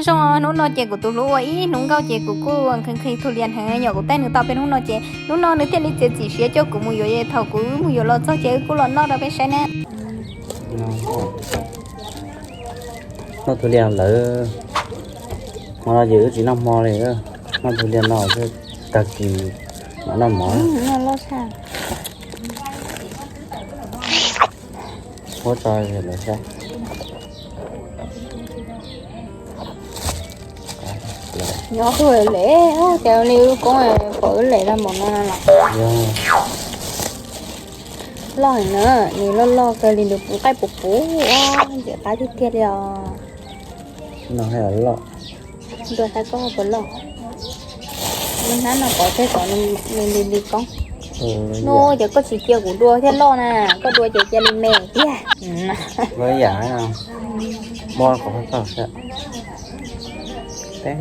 Zoo, hnub no ces kuv tus hlub ua ib hnub nkauj ces kuv kuj nqhis nqhis thus lias heev, yog kuv tej nws tau peb hnub no ces hnub no nws thiaj li txiav txim siab coj kuv mus yuav, thaum kuv mus yuav los txog ces wb kuj los noj rau peb saib na. Noj thus lias lawm, hmo no ces wb tsis noj hmo li, noj thus lias no tag kis mam noj mov. Huab tso lawm saib. Nyob kuj lem, cas li wb koob pom wb lem los npaum no los. Loj heev na, nws loj loj kawg li, nws puv nqaij puv puv, ntxim qab tiag tiag li os. Ntuag tab koj puas loj? Lub hnab no pov tseg kom nws li li koob. Nuj, ces koj tsis cia kuv dua thiaj loj na, koj dua ces cia li me tiag. Muab qhov txaj. Peb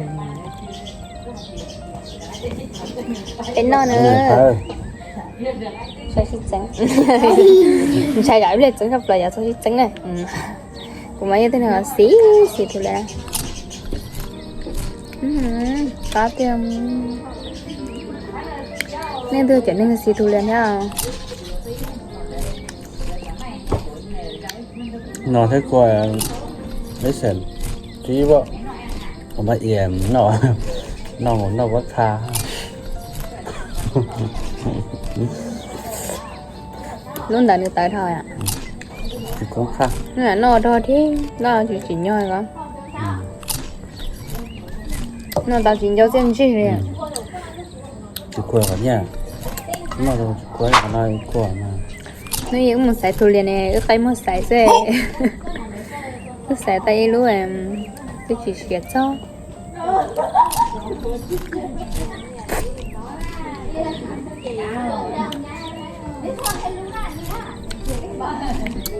noj na. Txhob sib txeeb. Ntshai zam ib pliag txeeb tshaj plaws yog txhob sib txeeb na. Kuv mas yog tej neeg xis xis thus lias. Qab tiag. Nej twg cov neeg xis thus lias thiab? No thiab kua, ib xees tsib, kuv mas ias noj, noj noj pob txha. Lub ntawd nws tawv dhau. Tsis koob tshaj. Noj dhau thiab, noj tsis tsim nyog ko. Noj tau tsis ncau txiaj ntsig li. Tsis kua qhov nyiaj, noj tsis kua qhov no kua no. Hnub ib wb mus xaiv thus lias ne, wb qaij muag xaiv xwb. Wb xaiv tau ib lub, twb tsis siav txog.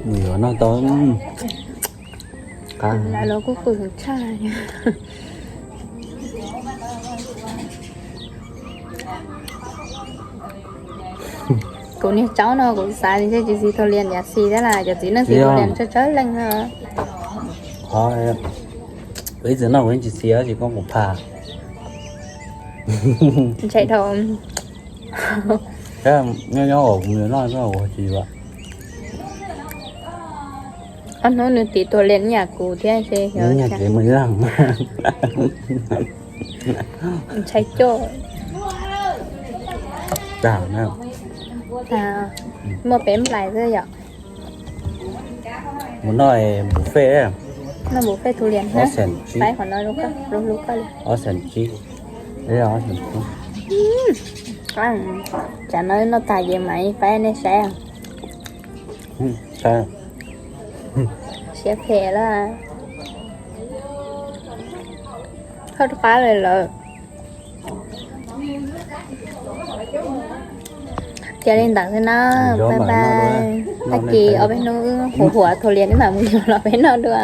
Mus yuav noj tau. Qab los kuj qw tshaj. Kuv niag tsaub no kuv xav li ntshe tsis xis thus lias, xis thiab las, cov txiv neej xis thus lias tsawg tsawg leej no. Qhov, kuv ib txwm noj kuv yeej tsis xis, tsis koob kuv pha. Ntshai dhau. Nyob nyob uas kuv noj ua tsis yuav. Ob hnub nws tiv thus lias ib yam kuv thiab. Ntshai coj. Muaj peb nplais xwb yom. Mus noj buffet. Noj buffet thus lias na. Faib qhov no rau koj, hlub hlub koj li. Ob xees tsib, ob xees tsib. Tsam no noj tas ces mam faib nej saib. Siab phem lawm. Thawj rov qab lawm lawm. Cia li ntawd xwb na. Bye bye. Tag kis ob peb hnub wb huam huam thus lias wb mam mus yuav los peb noj dua.